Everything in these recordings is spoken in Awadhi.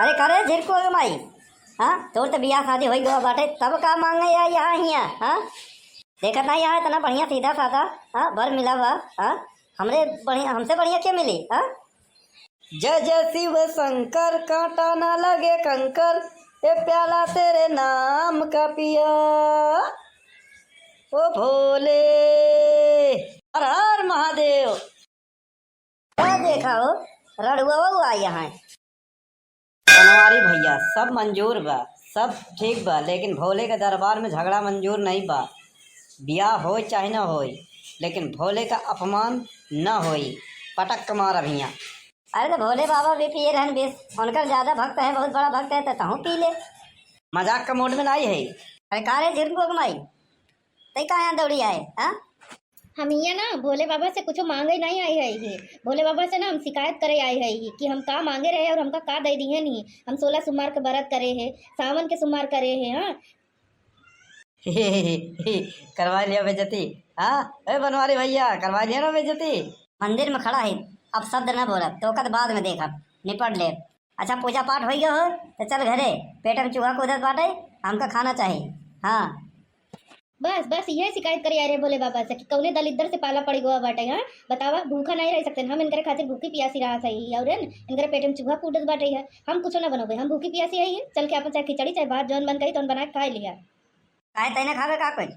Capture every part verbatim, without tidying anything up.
अरे का रे झिरकुआ के माई, हाँ, तोर त बियाह शादी होइ गवा बाटे, तब का मांगे या यहाँ हिया, हाँ? देखत नाही यहाँ इतना बढ़िया सीधा साधा, हाँ, बर मिला बा, हाँ? हमरे बढ़िया, हमसे बढ़िया के मिली, हाँ? जय जय शिव शंकर, कांटा ना लगे कंकर, ए प्याला तेरे नाम का पिया, ओ भोले, हर हर महादेव। का देखा हो, रड़ुआ आई यहाँ। बनवारी भैया, सब मंजूर बा, सब ठीक बा, लेकिन भोले के दरबार में झगड़ा मंजूर नहीं बा। बियाह होय चाहे ना होय, लेकिन भोले का अपमान ना होई। पटक के मार अभिया। अरे तो भोले बाबा भी पिए रहन बीस, उनकर ज्यादा भक्त है, बहुत बड़ा भक्त है, तो तहूँ पी ले। मजाक का मूड में नहीं है। अरे का रे झिरकुआ के माई, तै का यहाँ दौड़ी आए, हाँ? हम हियाँ ना भोले बाबा से कुछो मांगे नहीं आई है ही। भोले बाबा से ना हम शिकायत करे आई है ही कि हम का मांगे रहे और हमका का दे दिए नहीं। हम सोलह सोमवार के व्रत करे है, सावन के सोमवार करे है, हाँ। करवा लिया बेइज्जती, हाँ? ए बनवारी भैया, करवा लिया ना बेइज्जती। मंदिर में खड़ा है, अब शब्द न बोलब, तो ओकर बाद में देखब, निपट लेब। अच्छा, पूजा पाठ होइ गयो हो, तो चल घरे, पेट में चूहा कूदत बाटे, हमका खाना चाही। हाँ। बस, बस, इहे शिकायत करे आए रहे भोले बाबा से कि कौने दलिद्दर से पाला पड़ गवा बाटे, हाँ? बतावा, भूखा नहीं रह सकते, हम इनकरे खातिर भूखी पियासी रहा सही, और है न, इनकरे पेट में चूहा कूदत बाटे है, हम कुछो ना बनोबे, हम भूखी पियासी है, चल के अपन चाहे खिचड़ी, चाहे भात, जौन मन करी, तौन बना के खा लिया। काहे तैने खावे का कुछ?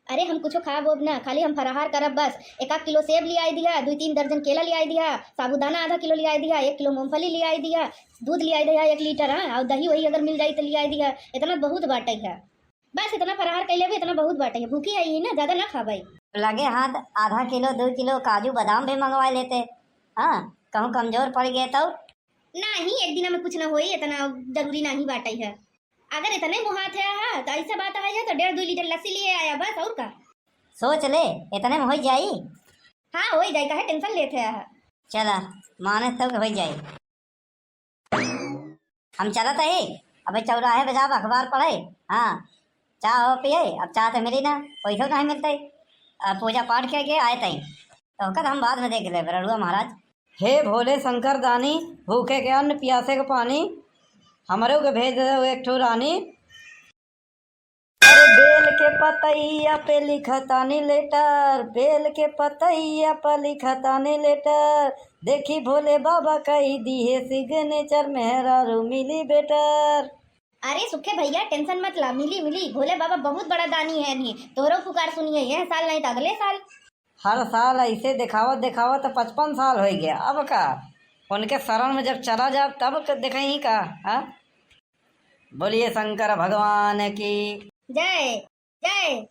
अरे, हम कुछो खाब ओब ना, खाली हम फराहार करब बस। एक आध किलो सेब लियाई दिया, दुई तीन दर्जन केला लियाई दिया, साबूदाना आधा किलो लियाई दिया, एक किलो मूंगफली लियाई दिया, दूध लियाई दिया एक लीटर, हाँ, और दही वही अगर मिल जाई तो लियाई दिया। इतना बहुत बाटे है, बस इतना फराहार कैले भी इतना बहुत बाटे है। भूखी है ही ना, ज्यादा ना खाबे। लगे हाथ आधा किलो, दो किलो काजू बादाम भी मंगवा लेते, हाँ, कहूँ कमजोर पड़ गए तो। नहीं, एक दिना में कुछ ना होई, इतना जरूरी नहीं बाटे है। अगर इतने मुहात है, हाँ, तो ऐसा बात है, तो डेढ़ दो लीटर लस्सी लिए आया बस, और का। सोच ले, इतने में हो जाई। हाँ, हो जाई, काहे टेंशन लेते है? चला, माने तो हो जाई। हम चलत ही, अबे चौराहे पे जाब अखबार पढ़े। हाँ, चाह हो पिए, अब चाह तो मिली ना, पैसो नहीं मिलते। अब पूजा पाठ के, के आए तई, तो ओकर हम बाद में देख लेब, रड़ुआ महाराज। हे भोले शंकर दानी, भूखे के अन्न, पियासे के पानी, हमरो के भेज दे एक ठो रानी। अरे बेल के पतैया पे लिखतानी लेटर, बेल के पतैया पे लिखतानी लेटर, देखी भोले बाबा कही दिहे सिग्नेचर, मेहरारू मिली बेटर। अरे सुखे भैया, टेंशन मत ला, मिली मिली। भोले बाबा बहुत बड़ा दानी है नी, तोहरो पुकार सुनिए यह साल नहीं तो अगले साल। हर साल ऐसे देखावत देखावत तो पचपन साल हो गया। अब का, उनके शरण में जब चला जाब तब क-, देखें ही का। हाँ, बोलिए शंकर भगवान की जय। जय।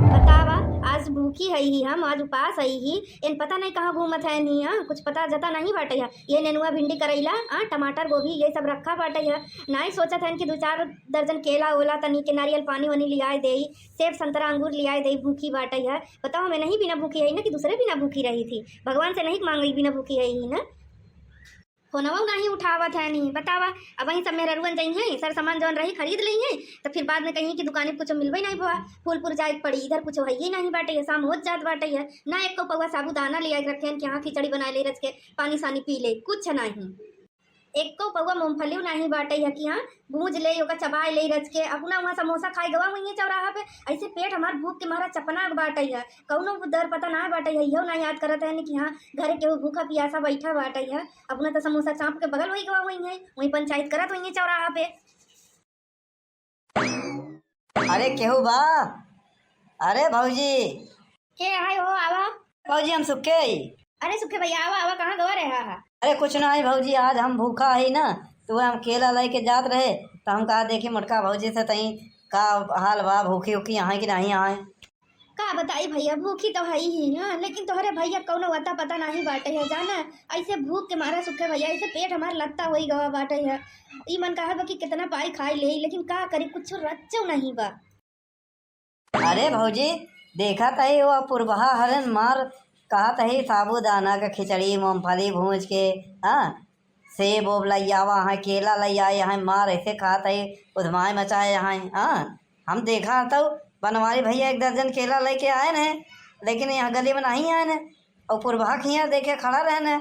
बतावा, आज भूखी है ही हम, आज उपास है ही। इन पता नहीं कहाँ घूमत है नी, हाँ, कुछ पता जता नहीं बाटे है। ये नेनुआ, भिंडी, करैला, हाँ, टमाटर, गोभी, ये सब रखा बाटे है। नहीं सोचत है कि दो चार दर्जन केला ओला, तनी के नारियल पानी वानी लियाए देई, सेब, संतरा, अंगूर लियाए देई, भूखी बाटे है। बताओ, मैं नहीं बिना भूखी है ना कि दूसरे बिना भूखी रही थी? भगवान से नहीं मांग ली बिना भूखी है ही ना। फोनवा नाही उठावत है नी, बतावा। अब वहीं सब मेहररुअन जइहैं, सर सामान जौन रही खरीद लइहैं, तो फिर बाद में कहीं कि दुकाने पे कुछ मिलबे नहीं भवा। फूलपुर जाए के पड़ी, इधर कुछ है ही नहीं बाटे, ये शाम होत जात बाटे है। ना एको पौवा साबूदाना ले आके रखे हैं कि हाँ खिचड़ी बनाए ले रच के पानी सानी पी ले, कुछ नहीं। एको पौवा मूंगफली नहीं बाटे है कि हाँ भूज ले, ओका चबाए ले रच के। अपना वहाँ समोसा खाए गवा हुई है चौराहा पे, ऐसे पेट हमार भूख के मारा चपना बाटे है। कौनो दर पता ना बाटे है, इहो ना याद करत है कि हाँ घरे केहू भूखा पियासा बैठा बाटे है। अपना तो समोसा चाप के बगल वही गवा हुई है, वही पंचायत करत हुई है चौराहा पे। अरे केहू बा? अरे भौजी। के है हो, आवा। भौजी हम सुखे ही। अरे सुखे भैया, आवा आवा, कहाँ गवा रहा है? अरे कुछ ना है भौजी, आज हम भूखा है ना, तो हम केला लेके जात रहे, तो हम कहा देखी मोटका भौजी से तई का हाल बा, भूखी उखी आहे कि नहीं आहे। का बताई भैया, भूखी तो है ही, हाँ, लेकिन तोहरे भैया कौनो अता पता नहीं बाटे है, जाना। ऐसे भूख के मारा सुखे भैया, ऐसे पेट हमार लत्ता होई गवा बाटे है। ई मन कहा बा कि कितना पाई खाई ले, लेकिन का करी, कुछ रच्चो नहीं बा। अरे भौजी, देखा तही वो पुरबहा हरन मार, कहा तही साबूदाना के खिचड़ी, मूंगफली भूज के, हाँ, सेब ओब लइयावा है, केला लइयाए है, मार ऐसे खात है, उधमाए मचाए है। हाँ, हम देखा तो बनवारी भैया एक दर्जन केला लेके आए हैं, लेकिन यहाँ गली में नहीं आए हैं। और पुरबहा खिया देखे खड़ा रहने।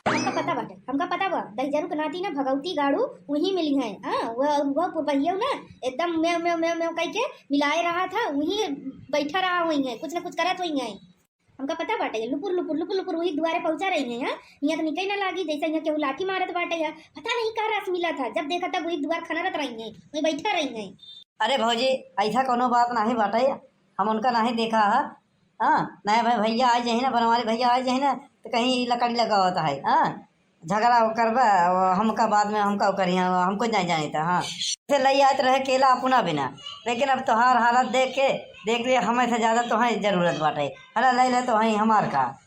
हमका पता बाटे, हमका पता बा, दहिजरू के नाती ना भगवती गाड़ू वही मिली हैं। हाँ, वह, वह पुरबहियो ना एकदम मेव, मेव, मेव, मेव कह के मिलाए रहा था, वही बैठा रहा हुई है, कुछ ना कुछ करत हुई है। हमका पता बाटे, लुपुर, लुपुर, लुपुर, लुपुर वही दुआरे पहुंचा रही है। हाँ, यहाँ तो निकल ना लागी, जैसे यहाँ केहू लाठी मारत बाटे है। पता नहीं का रस मिला था, जब देखा तब वही दुआर खनरत रही है, वही बैठा रही है। अरे भौजी, ऐसा कोनो बात नहीं बाटे, हम उनका नहीं देखा है। हाँ, नहीं भाई, भैया आ जाही ना, बनवारी भैया आ जाही ना, तो कहीं लकड़ी लगावत है। हाँ, झगड़ा करबा, हमका बाद में हमका करिया, हमको नहीं जाने था। हाँ, से लई आत रहे केला अपना बिना, लेकिन अब तोहार हालत देख के, देख लिए, हमें से ज्यादा तोहें जरूरत बाटे। हला लई ले तोहें हमार का।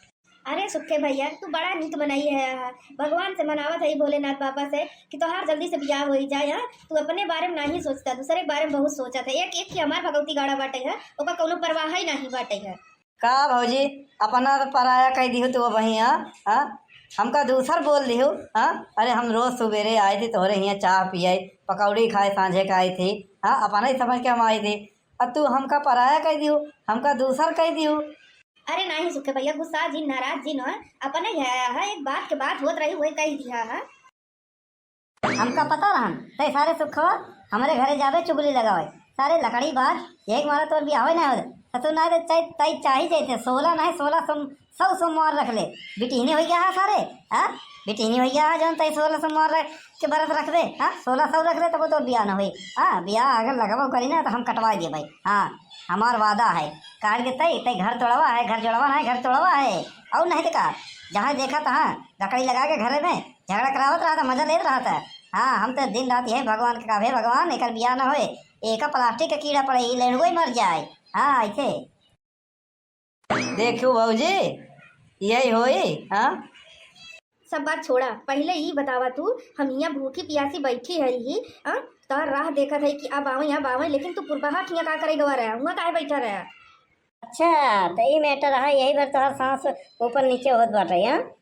अरे सुखे भैया, तू बड़ा नीक मनई है। भगवान से मनावत है भोलेनाथ बाबा से कि तोहार जल्दी से बियाह होई जाए। हाँ, तू अपने बारे में नहीं सोचता, दूसरे के बारे में बहुत सोचत है। एक, एक ही हमार भगवती गाड़ा बाटे है, ओका कौनो परवाह ही नहीं बाटे है। का भौजी, अपना तो पराया कह दिहु तू अबहिया, हाँ? हमका दूसर बोल दिहु, हाँ? अरे हम रोज सुबेरे आए थे तोहरे हियाँ चाह पिए, पकौड़ी खाए सांझे के आई थी, हाँ? अपना ही समझ के हम आई थी। अब तू हमका पराया कह दिहु, हमका दूसर कह दिहु। अरे नहीं सुखे भैया, गुस्सा जिन, नाराज जिन, हाँ? अपना ही है, हाँ? एक बात के बात होत रही, वही कह दिया, हाँ? हमका पता रहन, तै सारे सुखवा हमरे घरे जाबे चुगली लगावे। सारे लकड़ी बाज, यही मारा तोर बियाह होय ना होत। ससुर ना दे, चाहे तै चाही जैसे, सोलह नहीं, सोलह सो, सौ सोमवार रख ले। बिटिहनी होई गया है सारे, हाँ? बिटिहनी होई गया है, जौन तै सोलह सोमवार रख के बरत रख दे, हाँ? सोलह सौ रख ले, तब तोर बियाह ना होई। हाँ, बियाह अगर लगाबो करी ना, तो हम कटवा दिए भाई। हाँ, हमार वादा है। काट के तै, तै घर तोड़वा है, घर जोड़वा ना है, घर तोड़वा है। और नहीं तो का, जहाँ देखा तहाँ लकड़ी लगा के घरे में झगड़ा करावत रहा था, मजा लेत रहा था। हाँ, हम तो दिन रात यही भगवान के कहबे, "भगवान, एकर बियाह न होए, एका प्लास्टिक के कीड़ा पड़े, ई लेंडुआ ही मर जाए।" हाँ, ऐसे। देखू भौजी, यही होई, हाँ? सब बात छोड़ा, पहले ई बतावा तू, हम हियाँ भूखी पियासी बैठी है ही, हाँ? तोहर राह देखत है कि अब आवे, अब आवे, लेकिन तू पुरबहा खिया का करे गवा रहा, हुआँ काहे बैठा रहा? अच्छा, त ई matter है, यही भर तोहर सांस ऊपर नीचे होत बाटे, हाँ?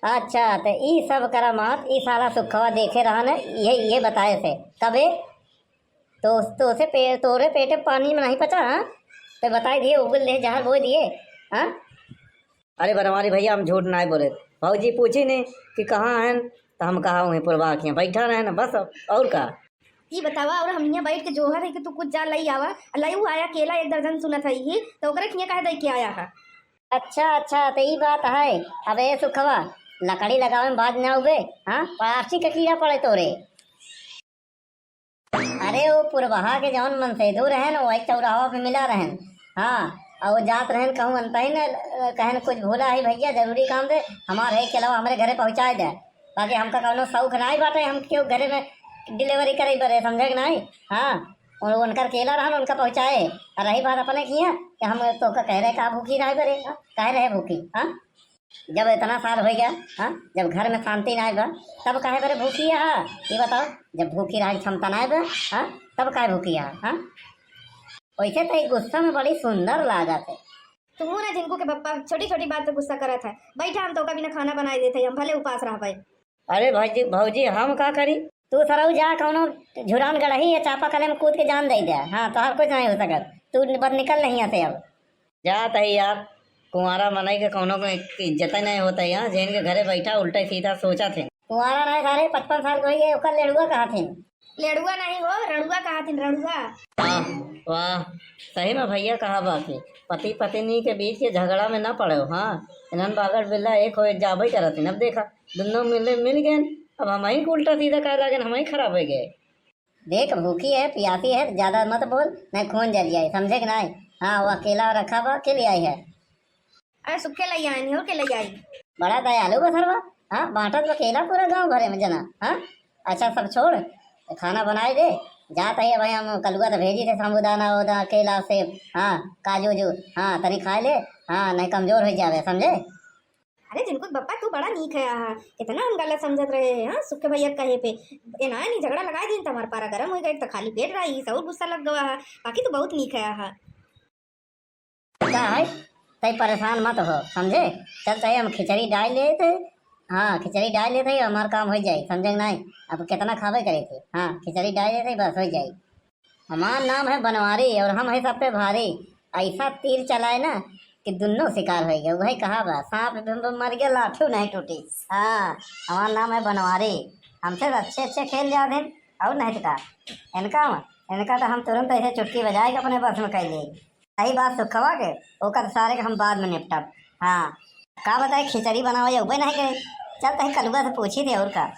अच्छा, त ई सब करामात, ई सारा सुखवा देखे रहा न, ये, ये बताए से। कबे? तो, तो से पे-, तोरे पेटे पानी में नहीं पचा, हाँ? तो बताई दिए, उगल दे, जहर बोई दिए, हाँ? अरे बनवारी भैया, हम झूठ नाहीं बोले। भौजी पूछी ने कि कहाँ हन, त हम कहा, "वहीं पुरबा के हियाँ बैठा रहे न, बस, और का?" ई बतावा, और हम हियाँ बैठ के जोहत है कि तू कुछ जा लई आवा, लई आया केला एक दर्जन सुनत है ही, त ओकरे खियाँ काहे दई के आया है? अच्छा, अच्छा, त ई बात है। अबे सुखवा, लकड़ी लगावे में बाज ना उबे, हाँ? प्लास्टिक के कीड़ा पड़े तोरे। अरे, वो पुरबहा के जौन मनसेधु रहन, वही चौराहा पे मिला रहन। हाँ, और वो जात रहन, कहूँ अनतही न, कहन, "कुछ भूला है भैया, जरूरी काम से, हमार है के अलावा हमरे घरे पहुँचाए दे।" बाकी हमका कौनो शौक नाई बाटे, हम क्यों घरे में delivery करे बरे, समझे कि नाई? हाँ, और उनकर केला रहन, उनका पहुँचाए। और रही बात अपने किया कि हम तोका कह रहे, "का भूखी नाई बरे, हाँ? कह रहे भूखी, हाँ?" जब इतना साल हो गया, हाँ, जब घर में शांति ना आएगा, तब काहे बरे भूखी है? ये बताओ, जब भूखी रहे क्षमता ना आएगा, हाँ, तब काहे भूखी है, हाँ? वैसे तो एक गुस्सा में बड़ी सुंदर लागत है। तू ना झिनकू के पप्पा छोटी छोटी बात पे गुस्सा करत है। बैठा, हम तो बिना खाना बनाए देते, हम भले उपास रह पाए। अरे भौजी, भौजी, हम का करी? तू सरऊ जा, कौनो झुरान गड़ही या चापाकले में कूद के जान दे दे। हाँ, तोहार कुछ नहीं हो सकत। तू बस निकल नहीं यहाँ से अब। जात है यार, कुंवारा मनई के कौनो को इज्जत नहीं होता है यहाँ, जेन के घरे बैठा उल्टा सीधा सोचत है। कुंवारा नहीं सारे, पचपन साल को ही है, ओकर लेड़ुआ कहा थे। लेड़ुआ नहीं हो, रड़ुआ कहा थे, रड़ुआ। वाह, वाह, सही में भैया कहा बाकी, पति पत्नी के बीच के झगड़ा में ना पड़े हो। हाँ, इन्हन बागड़ बिल्ला एक हो जाबे करत है। अब देखा, दोनों मिले, मिल गए, अब हम ही उल्टा सीधा कह लागे, हम ही खराब हो गए। देख, भूखी है, पियासी है, ज्यादा मत बोल, नहीं खून जल जाए, समझे कि नहीं? हाँ, वो अकेला रखा बा, के ले आई है? अरे, सुखे ले आई, और के ले आई? बड़ा दयालु बा सरवा। हाँ, बांटत बा केला पूरा गांव भरे में जना। हाँ, अच्छा, सब छोड़, खाना बनाए दे, जात है भाई, हम कलुआ तो भेजी थे, साबूदाना, ओदा, केला, सेब, हाँ, काजू, उजू, हाँ, तनी खाए ले, हाँ, नहीं कमजोर हो जावे, समझे? अरे जिनको बप्पा, तू बड़ा नीक है, आहा, कितना हम गलत समझत रहे हैं, हाँ, सुखे भैया कहे पे। ए ना, नहीं झगड़ा लगाए दिन, तुम्हारा पारा गरम हो गए, तो खाली पेट रही, सब गुस्सा लग गवा है, बाकी तू बहुत नीक है, आहा। का है, तई परेशान मत हो, समझे? चल, तई हम खिचड़ी डाल लेते, हाँ, खिचड़ी डाल लेते, हमार काम हो जाए, समझे कि नहीं? अब कितना खावे करे थे, हाँ, खिचड़ी डाल लेते, बस हो जाए। हमार नाम है बनवारी और हम है सब पे भारी। ऐसा तीर चलाए ना, कि दुन्नो शिकार होइ गए। वही कहा बा, सांप भी मर गया, लाठू नहीं टूटी। हाँ, हमार नाम है बनवारी। हमसे तो अच्छे अच्छे खेल जात हैं, और नहीं तो का। इनका, इनका तो हम तुरंत ऐसे चुटकी बजाए के अपने बस में कर लिए। यही बात सुखवा के, ओकर सारे के हम बाद में निपटब। हाँ, का बताए, खिचड़ी बनावे उबे नहीं करे। चल, तही कलुआ से पूछी थे और का।